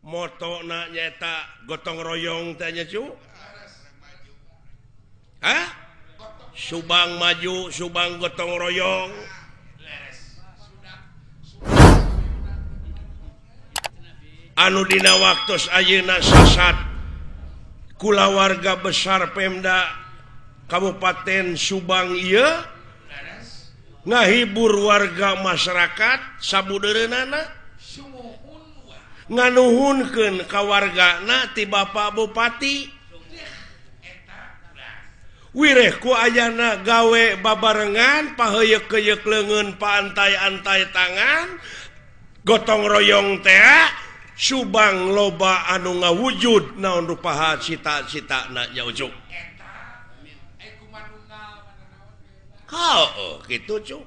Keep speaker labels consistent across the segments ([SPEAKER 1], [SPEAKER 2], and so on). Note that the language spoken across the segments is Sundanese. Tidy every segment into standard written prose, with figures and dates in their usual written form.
[SPEAKER 1] Motona nyaeta gotong royong teh nya cu. Hah? Subang maju, Subang gotong royong. Anu dina waktos ayeuna sasat kulawarga besar Pemda Kabupaten Subang ieu ngahibur warga masyarakat sabudeureunana nganuhunkeun ka wargana ti Bapak Bupati wireh ku ayana gawe babarengan paheuyeuk-heuyeuk leungeun paantai-antai tangan gotong royong teh Subang loba anu ngawujud naon rupaha cita-citana nya ucuk. Oh, kitu cu.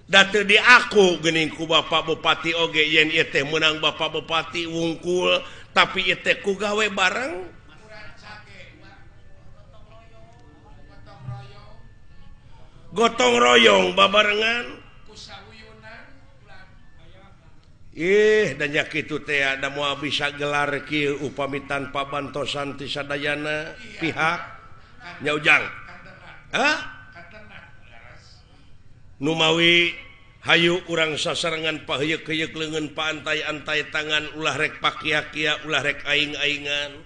[SPEAKER 1] Da teu diaku geuning ku Bapak Bupati oge yen ieu teh meunang Bapak Bupati wungkul tapi ieu teh ku gawe bareng. Gotong royong babarengan. Ih dan nya kitu teh da moal bisa gelar kieu upami tanpa bantosan ti sadayana pihak nya Ujang. Hah? Numawi hayu urang sasarengan paheuyeuk-heuyeuk leungeun paantai-antai tangan ulah rek pakia-kia ulah rek aing-aingan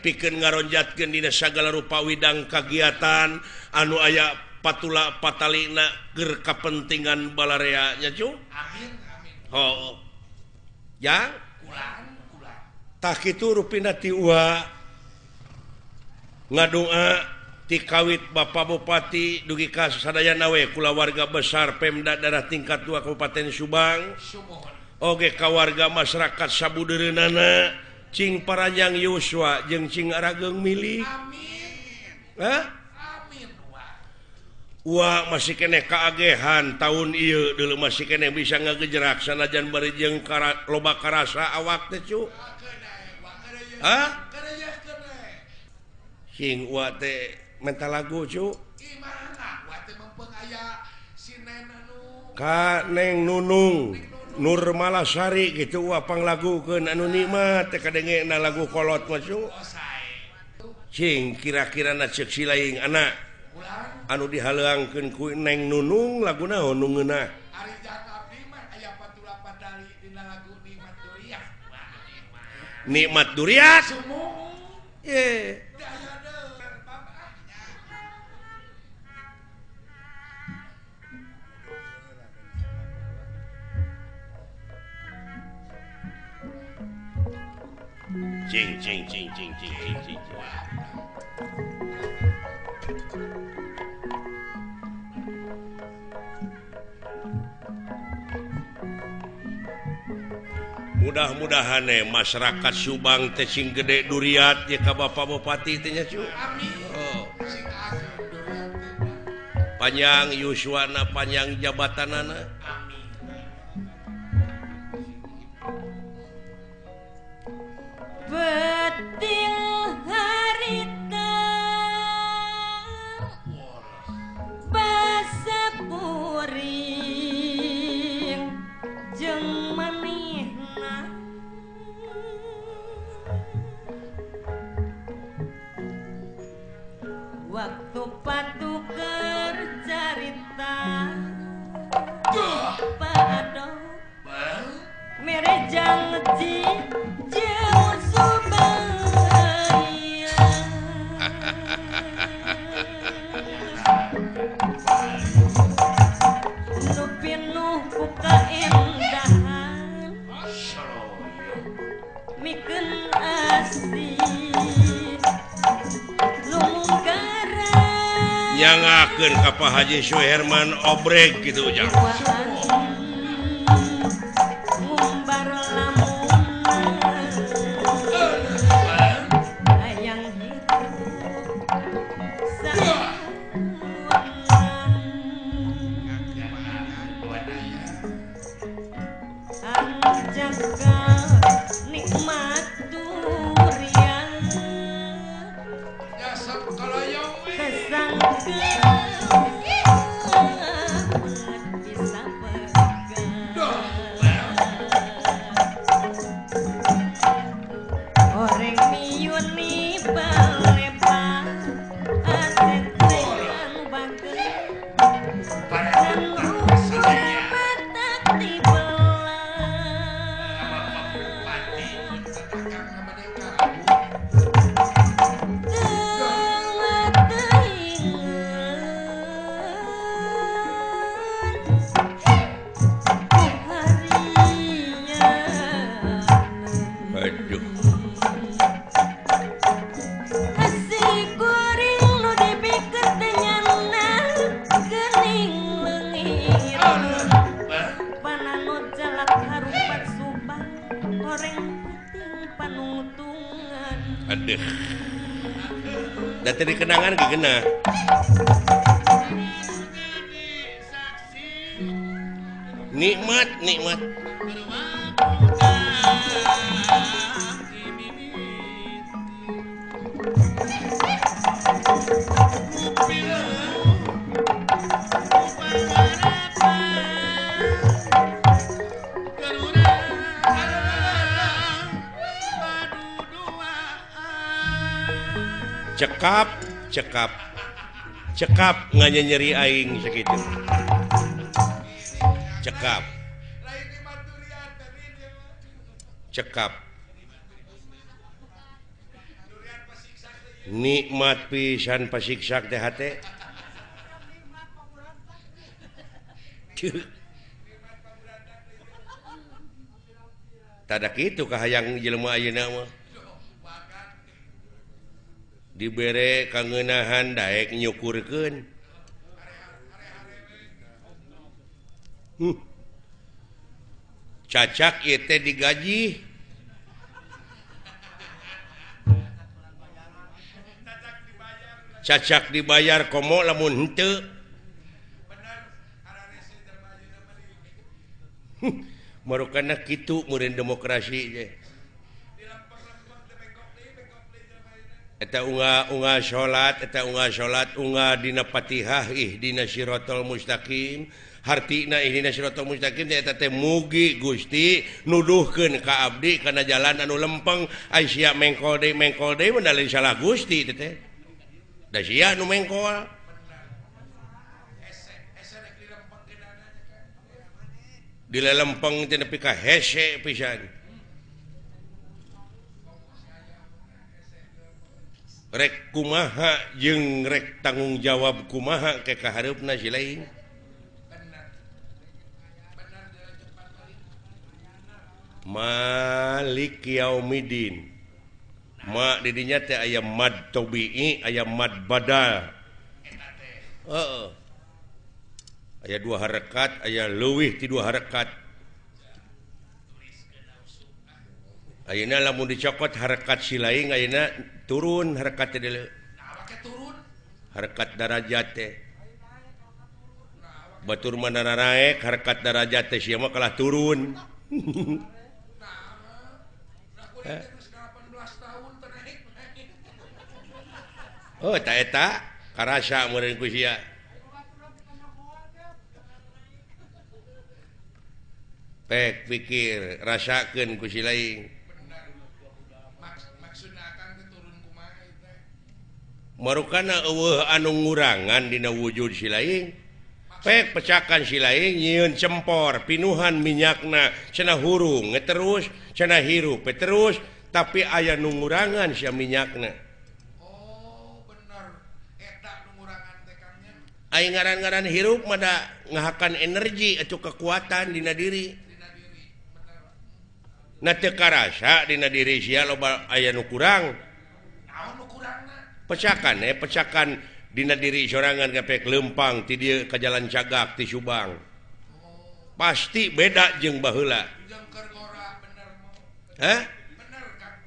[SPEAKER 1] pikeun ngaronjatkeun dina sagala rupa widang kagiatan anu aya patula patalina keur kapentingan balarea nya cu. Amin amin. Oh. Yang tah kitu rupina ti Uwa ngadoa ti kawit Bapak Bupati dugi ka sadayana we kulawarga besar Pemda daerah tingkat 2 Kabupaten Subang oge ka warga masyarakat sabudeureunana cing paranjang yuswa jeung cing arageung milik. Amin. Hah? Uwa masih keneh kaagehan tahun ieu deuleu masih keneh bisa ngagejerak sanajan bari jeung loba karasa awak teh cu. Hah? Sing uwa teh menta lagu cu. Ka Neng Nunung Nurmalasari gitu uwa panglagukeun anu nikmat teh kadengena lagu kolot mah cu. Cing kira-kira na ceuk si laing anak anu dihaleuangkeun ku Neng Nunung lagu naon nu ngeunah.
[SPEAKER 2] Ari jang abdi mah aya patula patali dina lagu Nikmat Duriat.
[SPEAKER 1] Nikmat Duriat. Ye. Cing cing cing cing cing cing cing. Mudah-mudahan masyarakat Subang teh sing gede duriat ya ka Bapak Bupati teh nya cu.
[SPEAKER 2] Amin.
[SPEAKER 1] Oh. Panjang yuswana panjang jabatanana.
[SPEAKER 2] Amin.
[SPEAKER 3] Beting harita basa kuring jeung manehna waktu patuker carita pado merejang ji jeung Subang. Nu pinuh ku kaendahan mikeun asih
[SPEAKER 1] nyangakeun ka Pak Haji Suherman obreg gitu ujang.
[SPEAKER 3] Bisa pegang.
[SPEAKER 1] Da teu dikenangan ge geunah. Nikmat nikmat. Cekap cekap cekap nganyeri aing sakitu. Cekap cekap nikmat pisan pasiksak teh hate. Tada kitu kahayang jelema ayeuna mah. Dibere kangeunahan daek nyukurkeun. Cacak ieu teh digaji. Cacak dibayar komo lamun henteu. Marukana kitu meureun demokrasi teh. Eta unga-unga salat, eta unga salat, unga dina Fatihah ihdina siratal mustaqim. Hartina ihdina siratal mustaqim teh eta teh mugi Gusti nuduhkeun ka abdi kana jalan anu lempeng. Ai sia mengkol deui mun lain salah Gusti teh teh. Da sia nu mengkol. Dilelempeng teh nepi ka hese pisan. Rek kumaha jeung rek tanggung jawab kumaha ke kahareupna si lain. Malik yaumidin. Ma di dinya teh aya mad tabi'i, aya mad badal. Heeh. Aya dua harakat, aya leuwih ti dua harakat. Ayeuna lamun dicokot harakat si lain ayeuna turun harakat teh deuleu. Harakat darajat teh. Batur mah naraek harakat darajat teh sia mah kalah turun. Oh eta eta karasa meureun ku sia. Pek pikir rasakeun ku si lain. Marukana eueuh anu ngurangan dina wujud si lain. Pek pecakan si lain nyieun cempor pinuhan minyakna cenah hurung terus cenah hirup terus tapi aya nu ngurangan sia minyakna.
[SPEAKER 2] Oh bener eta nu ngurangan teh Kang nya.
[SPEAKER 1] Ai ngaran-ngaran hirup mah da ngahakan energi atau kekuatan dina diri.
[SPEAKER 2] Dina diri bener.
[SPEAKER 1] Na teu karasa dina diri sia loba aya nu kurang.
[SPEAKER 2] Naon nu kurangna?
[SPEAKER 1] Pecakan pecakan dina diri sorangan gepek lempang ti dieu ka Jalan Cagak ti Subang. Pasti beda jeung baheula.
[SPEAKER 2] Jeung keur ngora bener.
[SPEAKER 1] Hah?
[SPEAKER 2] Bener Kang.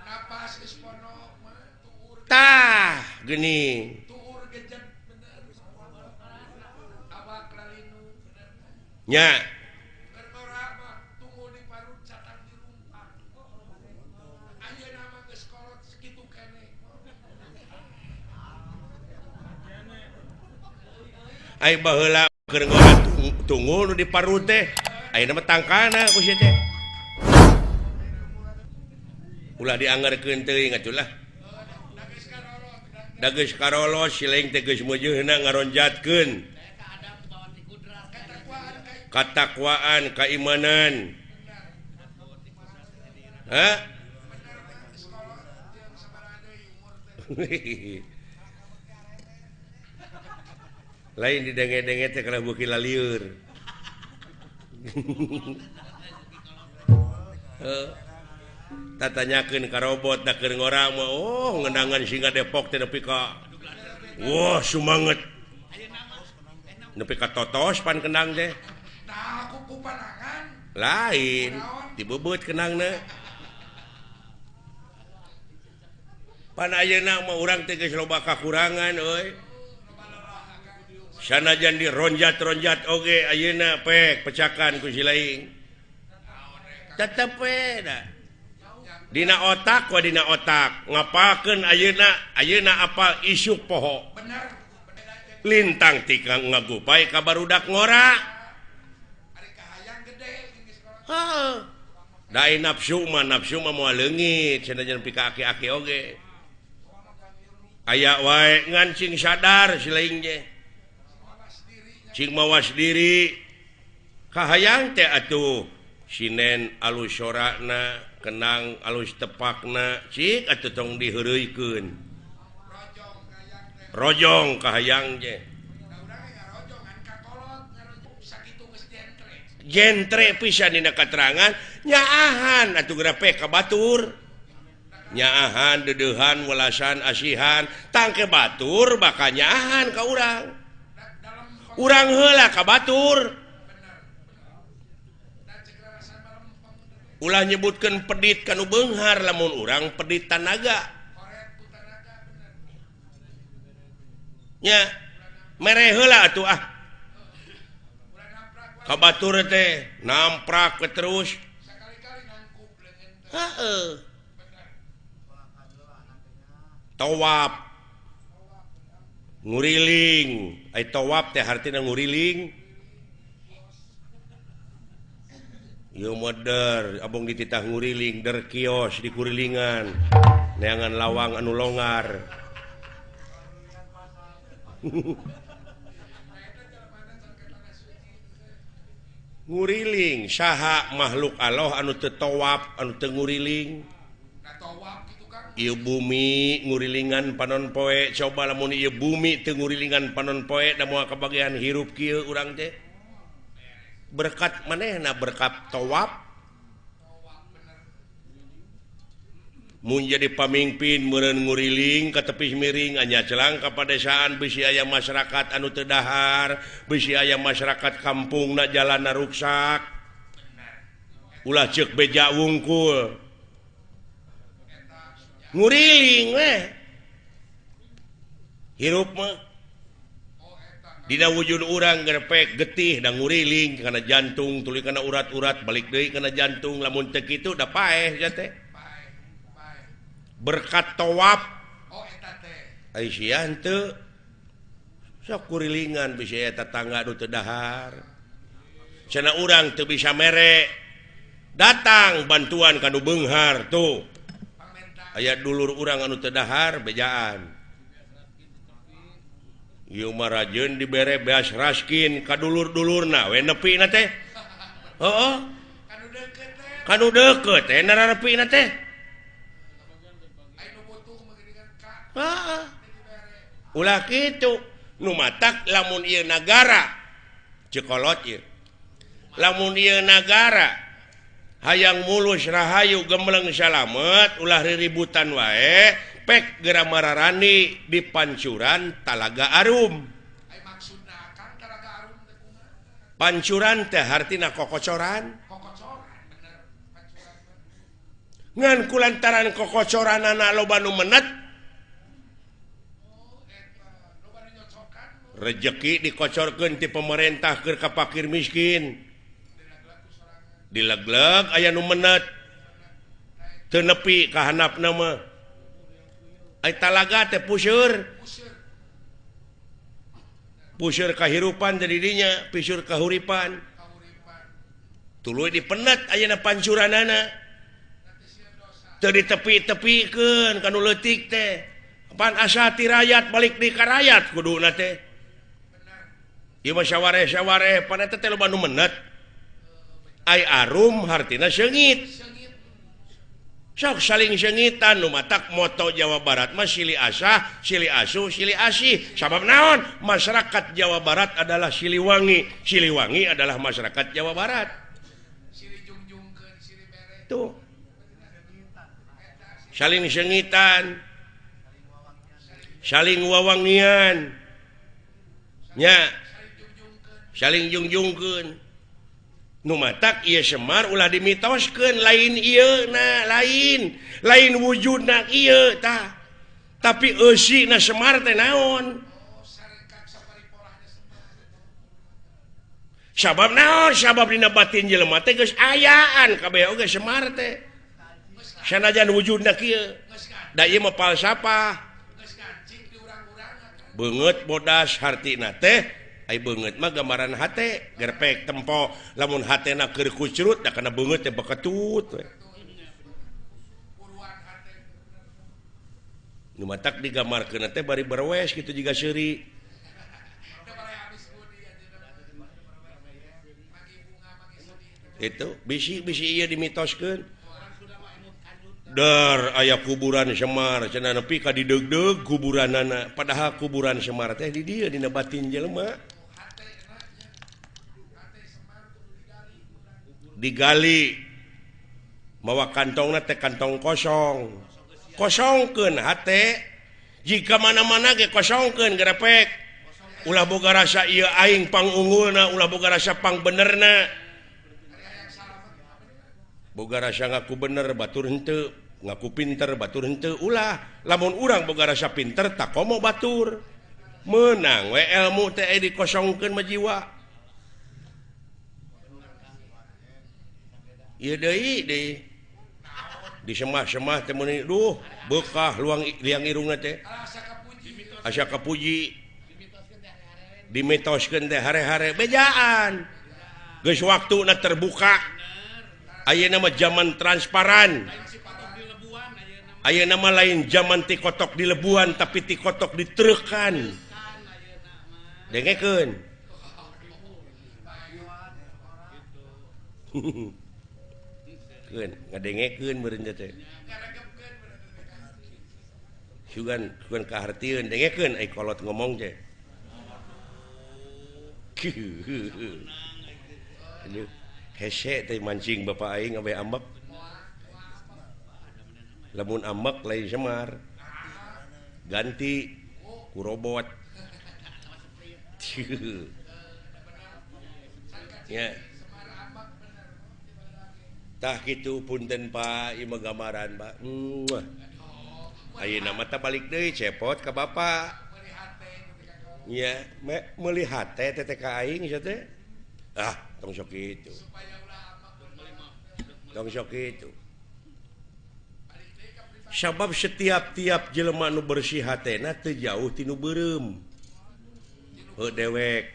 [SPEAKER 2] Napas geus pono mah tuur.
[SPEAKER 1] Tah, geuning.
[SPEAKER 2] Tuur gejek bener. Awak lalinu bener.
[SPEAKER 1] Nya.
[SPEAKER 2] Keur ngora mah tunggu di parut catang di rumpak. Ayeuna mah geus kolot sakitu keneh.
[SPEAKER 1] Ai baheula keur ngora tunggul nu di parut teh ayeuna mah tangkana ku sia teh. Ulah dianggarkeun teuing atuh lah. Da geus karolos si lain teh geus meujeuhna ngaronjatkeun. Katakwaan, keimanan. Hah? Lain didenge-denge teh kalah beuki lalieur. Tatanyakeun ka robot da keur ngora mah oh ngendangan singa Depok teh nepi ka wah sumanget. Nepi ka totos pan kendang teh.
[SPEAKER 2] Tah ku panangan.
[SPEAKER 1] Lain dibebeut kendangna. Pan ayeuna mah urang teh geus loba kakurangan euy. Sanajan dironjat-ronjat oge ayeuna pek pecakan ku si laing. Tetep we da. Dina otak wa dina otak ngapakeun ayeuna ayeuna apal isuk poho. Lintang tikang ngagupai ka barudak ngora. Heeh. Da nafsu mah moal leungit sanajan pika aki-aki oge. Aya wae ngan cing sadar si laing ge. Cing mawas diri kahayang teh atuh sinen alus sorakna kenang alus tepakna cik atuh tong diheureuykeun rojong kahayang ge jentre pisan dina katerangan nyaahan atuh geura pek ka batur nyaahan deudeuhan welasan asihan tangke batur bakal nyaahan ka urang urang heula ka batur ulah nyebutkeun pedit kanu beunghar lamun urang pedit tanaga nya mere heula atuh ah ka batur teh namprak we terus heeh tawaf nguriling ai tawaf teh hartina nguriling ieu meder abong dititah nguriling der kios di kurilingan neangan lawang anu longar nguriling saha makhluk Allah anu teu tawaf anu teu nguriling ieu bumi ngurilingan panon poe coba lamun ieu bumi teu ngurilingan panon poe da moal kabagian hirup kieu urang teh berkat manehna berkat tawaf mun jadi pamimpin meureun nguriling ka tepis miring anya celang ka padesaan bisi aya masyarakat anu teu dahar bisi aya masyarakat kampungna jalanna ruksak ulah ceuk beja wungkul nguriling weh hirup mah dina wujud urang gerpek getih da nguriling kana jantung tuluy kana urat-urat balik deui kana jantung lamun teu kitu da paeh sia teh berkat tawaf
[SPEAKER 2] oh eta teh
[SPEAKER 1] ai sia henteu sok kurilingan bisi aya tetangga nu teu dahar cenah urang teu bisa mere datang bantuan ka nu beunghar tuh aya dulur urang anu teu dahar bejaan ieu mah rajeun dibere beas raskin ka dulur-dulurna we nepina teh heuh kanu deukeut teh nararepina teh heeh ulah kitu nu matak lamun ieu nagara ceuk kolot ieu lamun ieu nagara hayang mulus rahayu gemleng salamet ulah riributan wae pek geura mararani di pancuran Talaga Arum. Pancuran teh hartina kokocoran. Ngan kulantaran kokocoranana loba nu menet rejeki dikocorkeun ti pemerintah keur ka fakir miskin. Dilegleg aya nu menet teu nepi ka handapna mah. Ai talaga teh puseur. Puseur kahirupan teh di dinya, piseur kahuripan. Tuluy dipenet ayeuna pancuranana. Teu ditepi-tepikeun ka nu leutik teh. Pan asa ti rayat balik di ka rayat kuduna teh. Ieu mah sawareh-sawareh pan eta teh loba nu menet. Ai arum hartina seungit. Sok saling seungitan nu matak moto Jawa Barat mah silih asah, silih asuh, silih asih. Sabab naon? Masyarakat Jawa Barat adalah Siliwangi. Siliwangi adalah masyarakat Jawa Barat.
[SPEAKER 2] Silih jungjungkeun, silih bere.
[SPEAKER 1] Tuh. Saling seungitan. Saling wawangian. Nya. Saling jungjungkeun. Nu matak ieu Semar ulah dimitoskeun lain ieu na lain lain wujudna ieu tah. Tapi eusina Semar teh naon? Sabab naon? Sabab dina batin jelema teh geus ayaan kabeh oge Semar teh. Sanajan wujudna kieu. Da ieu mah falsafah. Beungeut bodas hartina teh, ai beungeut mah gambaran hate, gerpek tempo. Lamun hatena keur kucrut da kana beungeut teh beketut we. Nu matak digambarkeun teh bari berwes kitu jiga seuri. Itu bisi-bisi ieu dimitoskeun. Dar aya kuburan Semar cenah nepi ka dideugdeug kuburanana, padahal kuburan Semar teh di dieu dina batin jelema. Digali mawa kantongna teh kantong kosong. Kosongkeun hate jika mana-mana ge kosongkeun gerepek. Ulah boga rasa ieu aing pangunggulna, ulah boga rasa pangbenerna. Boga rasa ngaku bener batur henteu, ngaku pinter batur henteu, ulah. Lamun urang boga rasa pinter tak komo batur. Meunang we ilmu teh dikosongkeun mah jiwa. Ieu deui deui. Disemah-semah teh meuni duh beukah luang liang irungna teh. Asa kapuji. Dimitoskeun teh hare-hare bejaan. Geus waktuna terbuka. Ayeuna mah zaman transparan. Ayeuna mah lain zaman ti kotok di lebuan tapi ti kotok ditrekan. Dengekeun. Keun ngadengekeun meureun teh. Sugan sugan kahartieun dengekeun ai kolot ngomong teh. Aduh, hese teh mancing bapak aing abe ambek. Lamun ambek lain Semar. Ganti ku robot. Ya. Tah kitu punten Pak, ieu mah gambaran Pak. Ayeuna mah tah balik deui cepot ka bapak. Nya, meuli hate teh ka aing sia teh. Ah, tong sok kitu. Tong sok kitu. Sabab setiap-tiap jelema nu bersih hatena teu jauh ti nu beureum. Heuh dewek.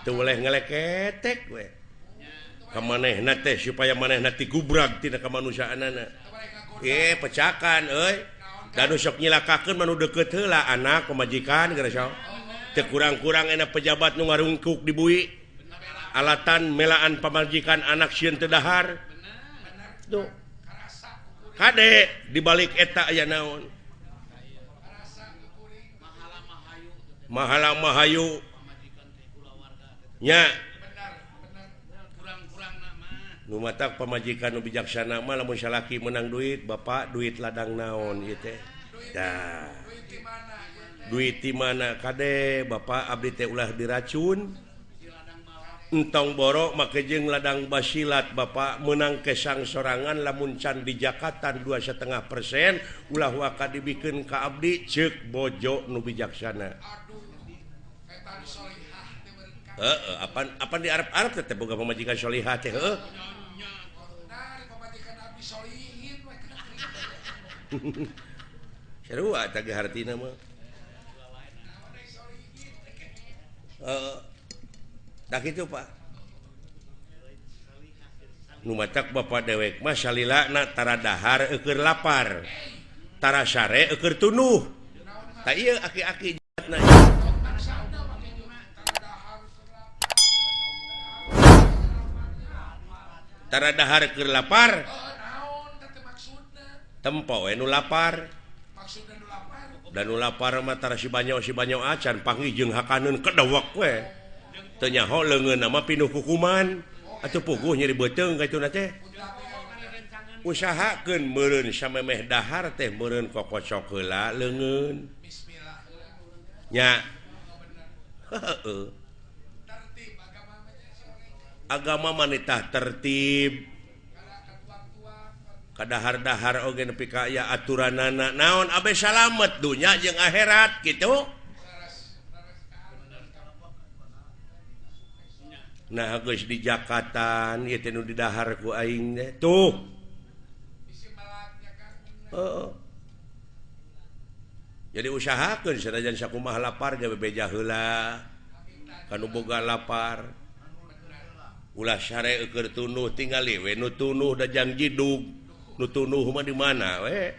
[SPEAKER 1] Teu boleh ngeleketek we. Ka manehna teh supaya manehna tigubrag tina kamanusiaanana. Pecakan euy. Da nu sok nyilakakeun mah nu deukeut heula anak pamajikan geura sok. Teu kurang-kurang enak pejabat nu ngarungkuk di bui. Alatan melaan pamajikan anak sieun teu dahar. Tuh. Kade dibalik eta aya naon? Mahala mahayu. Nya. Nu matak pamajikan nu bijaksana mah lamun salaki menang duit, bapak duit ladang naon ieu teh. Dah. Duit di mana kade bapak abdi teh ulah diracun. Entong borok make jeung ladang basilat bapak menang kesang sorangan lamun can di Jakarta 2,5% ulah waka dibikeun ka abdi ceuk bojo nu bijaksana. Heeh, apan di Arab-Arab teh boga pamajikan sholihah teh heuh. Sarua tah ge hartina mah. Heeh. Tah kitu Pak. Nu matak bapak dewek mah salilana tara dahar eueur lapar. Tara sare eueur tunuh. Tah ieu aki-aki jahatna. Tara dahar keur lapar. Tempo we nu lapar. Dan nu lapar mah tara si banyo acan panggih jeung hakaneun kedewek we. Teu nyaho leungeunna mah pinuh kukuman. Atuh puguh nyeri beuteung ka ituna teh. Usahakeun meureun samemeh dahar teh meureun kokocok heula leungeun. Nya. Heueuh. Agama manitah tertib. Kadahar-dahar oge nepi ka aya aturanana naon abe salamet dunya jeung akhirat gitu. Nah geus di Jakatan ieu teh nu didahar ku aing teh tuh. Heeh. Jadi usahakeun sanajan sakumaha lapar ge bebeja heula kanu boga lapar. Ulah sare keur tunuh tingali we nu tunuh da jang jidug. Nu tunuh mah di mana we?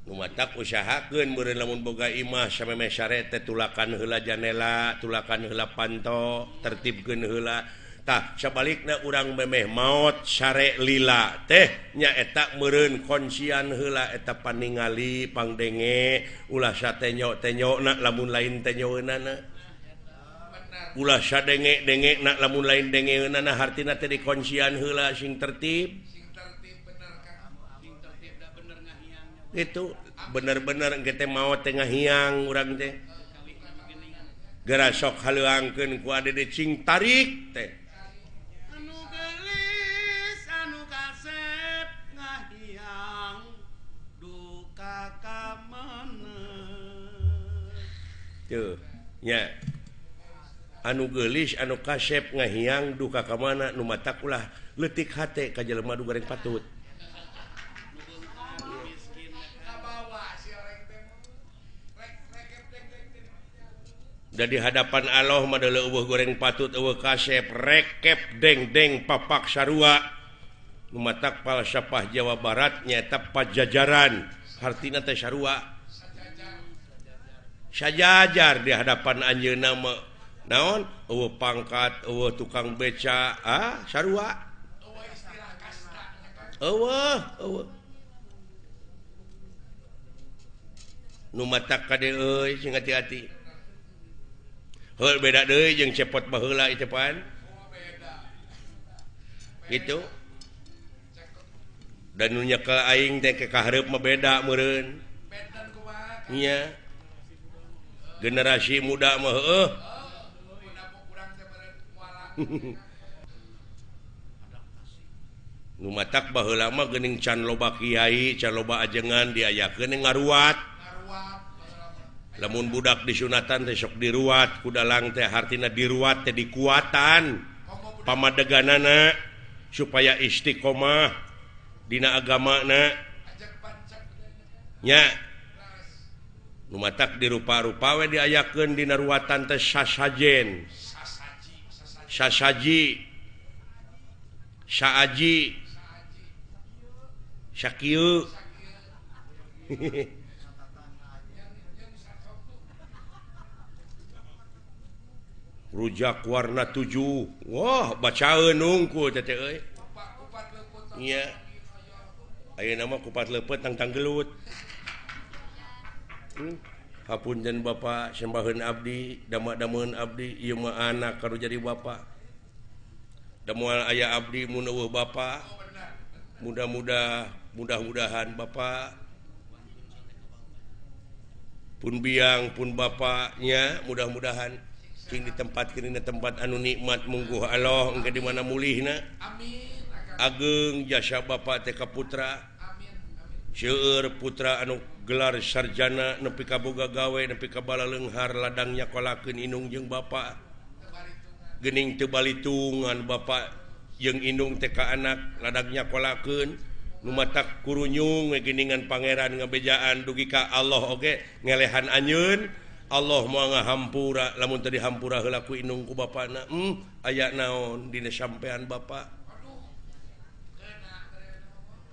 [SPEAKER 1] Nu matak usahakeun meureun lamun boga imah samemeh sare teh tulakan heula janela, tulakan heula panto, tertibkeun heula. Tah sabalikna urang memeh maot sare lila teh nyaeta meureun konsian heula eta paningali pangdenge ulah satenyo-tenyona lamun lain tenyoeunana. Ulah sadenge-denge na lamun lain dengeunana hartina teh dikonsian heula sing tertib.
[SPEAKER 2] Sing tertib bener Kang. Sing tertib da bener ngahiang.
[SPEAKER 1] Itu bener-bener engke teh maot teh ngahiang urang teh. Geura sok haleuangkeun ku adede cing tarik teh.
[SPEAKER 4] Anu geulis anu kasep ngahiang duka ka mana.
[SPEAKER 1] Tuh nya. Anu geulis anu kasep ngahiang duka ka mana nu matak ulah leutik hate ka jelema nu goreng patut. Da di hadapan Allah mah eueuh goreng patut eueuh kasep rekep deng-deng papak sarua. Nu matak falsafah Jawa Barat nyaeta pajajaran hartina teh sarua. Sajajar di hadapan anjeunna mah naon eueuh pangkat eueuh tukang beca ah sarua
[SPEAKER 2] eueuh istilah kasta
[SPEAKER 1] eueuh eueuh nu matak kade euy sing hati-hati heul beda deui jeung cepot baheula ieu pan gitu dan nu nyekel aing teh ke kahareup mah beda meureun
[SPEAKER 2] benten kumaha
[SPEAKER 1] nya generasi muda mah heueuh. Nu matak baheula mah geuning can loba kiai, can loba ajengan diayakeun ngaruat. Lamun budak disunatan teh sok diruat, ku dalang teh hartina diruat teh dikuatan pamadeganana supaya istiqomah dina agamana. Nya. Nu matak dirupa-rupa we diayakeun dina ruatan teh sasajen. Sasaji saaji sakieu rujak warna 7 wah bacaeun hungkul teh euy nya ayeuna mah kupat leupeut tangtang gelut. Hapunten Bapak sembaheun abdi dama-dameun abdi ieu mah anak karu jadi bapak. Da moal aya abdi mun eueuh bapak. Mudah-mudah mudah-mudahan bapak pun biang pun bapaknya mudah-mudahan sing ditempatkeun dina tempat anu nikmat mungguh Allah engke di mana mulihna.
[SPEAKER 2] Amin.
[SPEAKER 1] Ageng jasa bapak teh ka putra. Seueur putra anu gelar sarjana nepi ka boga gawe nepi ka balaleunghar ladang nyakolakeun indung jeung bapak. Geuning teu balitungan bapak jeung indung teh ka anak ladang nyakolakeun nu matak kurunyung we geuningan pangeran ngabejaan dugi ka Allah oge ngelehan anjeun. Allah moal ngahampura lamun teu dihampura heula ku indung ku bapana. Aya naon dina sampean bapak?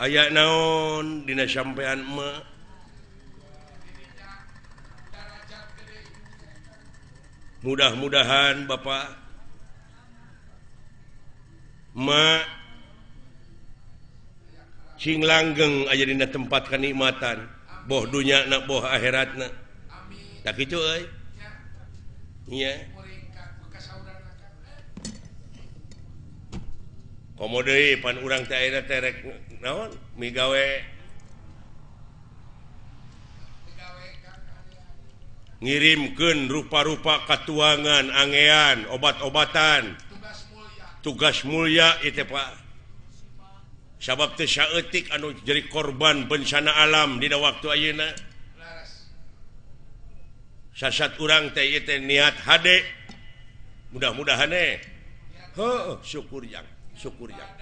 [SPEAKER 1] Aya naon dina sampean emak? Mudah-mudahan bapak emak sing langgeng aya dina tempat kenikmatan boh dunyana boh akhiratna. Tak kitu euy. Nya. Komo deui pan urang teh ayeuna teh rek naon migawe ngirimkeun rupa-rupa katuangan angean obat-obatan tugas mulia itu Pak. Sabab teu saeutik anu jadi korban bencana alam dina waktu ayeuna. Sasat urang teh ieu teh niat hade. Mudah-mudahan eh. Heuh, syukur jang, syukur jang.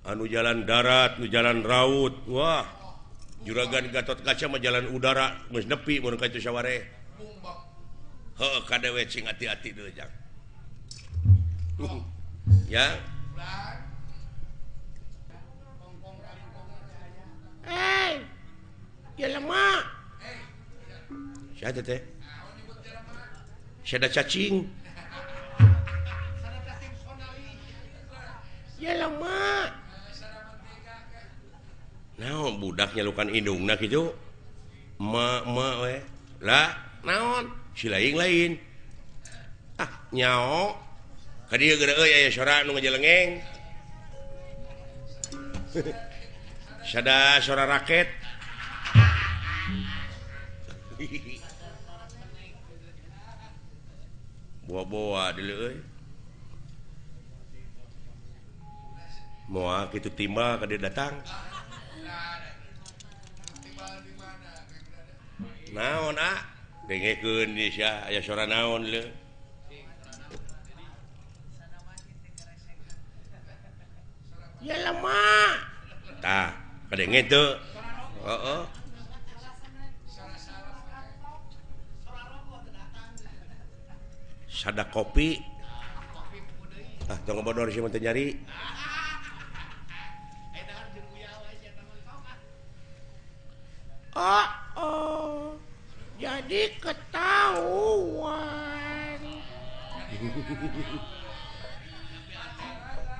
[SPEAKER 1] Anu jalan darat, nu jalan raut, wah. Juragan Gatot Kaca mah jalan udara geus nepi mun ka itu saware. Heuh, kadewe cing hati-hati deui jang. Ya. Eh, jelema. Siapa teh? Sada cacing. Jelema. Naon budak nyalukan indungna kitu? Ma ma we. Lah, naon? Si lain-lain. Ah, nyao. Ka dieu geura euy aya sora nu ngajelengeng. Sada sora raket. Boa-boa deuleu euy. Moal kitu timbal ka dieu datang. Naon ah? Dengekeun di sia aya sora naon leuh. Ya lemah. Tah, kadenge teu. Heeh. Sada kopi. Ah, tong bodor sia mah teu nyari. Oh, oh. Jadi ketahuan.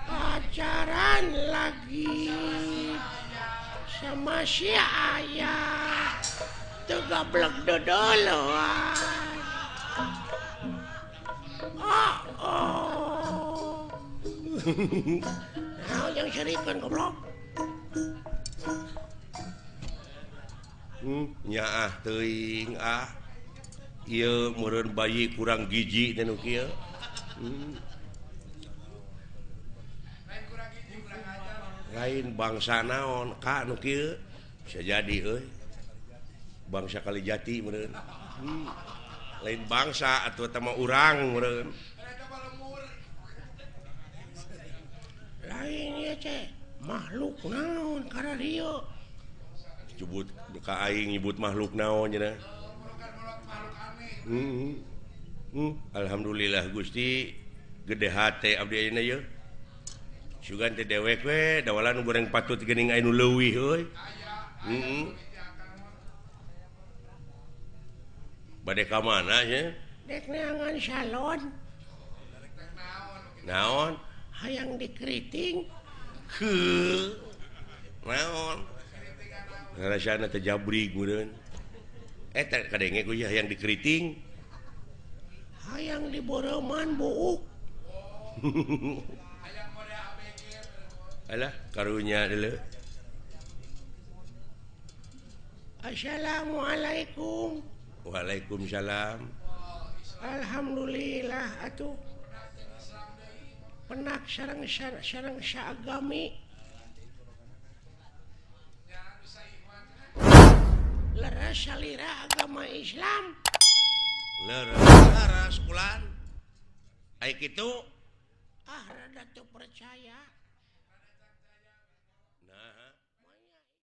[SPEAKER 1] Pacaran lagi sama si ayah. Teu gablek dodoloan. Oh, oh. Naon yang serikeun goblok? Nyaah teuing ah. Ieu meureun bayi kurang gizi teh nu kieu. Lain bangsa naon ka nu kieu bisa jadi euy. Bangsa Kalijati meureun. Lain bangsa atuh eta mah urang meureun. Lain ieu teh makhluk naon kararieu. Nyebut ka aing nyebut makhluk naon cenah. Alhamdulillah Gusti gede hate abdi ayeuna yeuh. Sugan teh dewek we dawalan goreng patut geuning aya nu leuwih euy. Bade ka mana nya? Dek neangan salon. Naon? Hayang dikeriting. Heuh. Naon? Rasana teh jabrig meureun. Eta kadenge ku hayang dikeriting. Hayang diboreuman buuk. Alah karunya deuleu. Assalamualaikum. Waalaikumsalam. Alhamdulillah atuh. Penak sareng sareng saagami. Leres salira agama Islam. Leres leres kulan. Ai kitu ah rada teu percaya.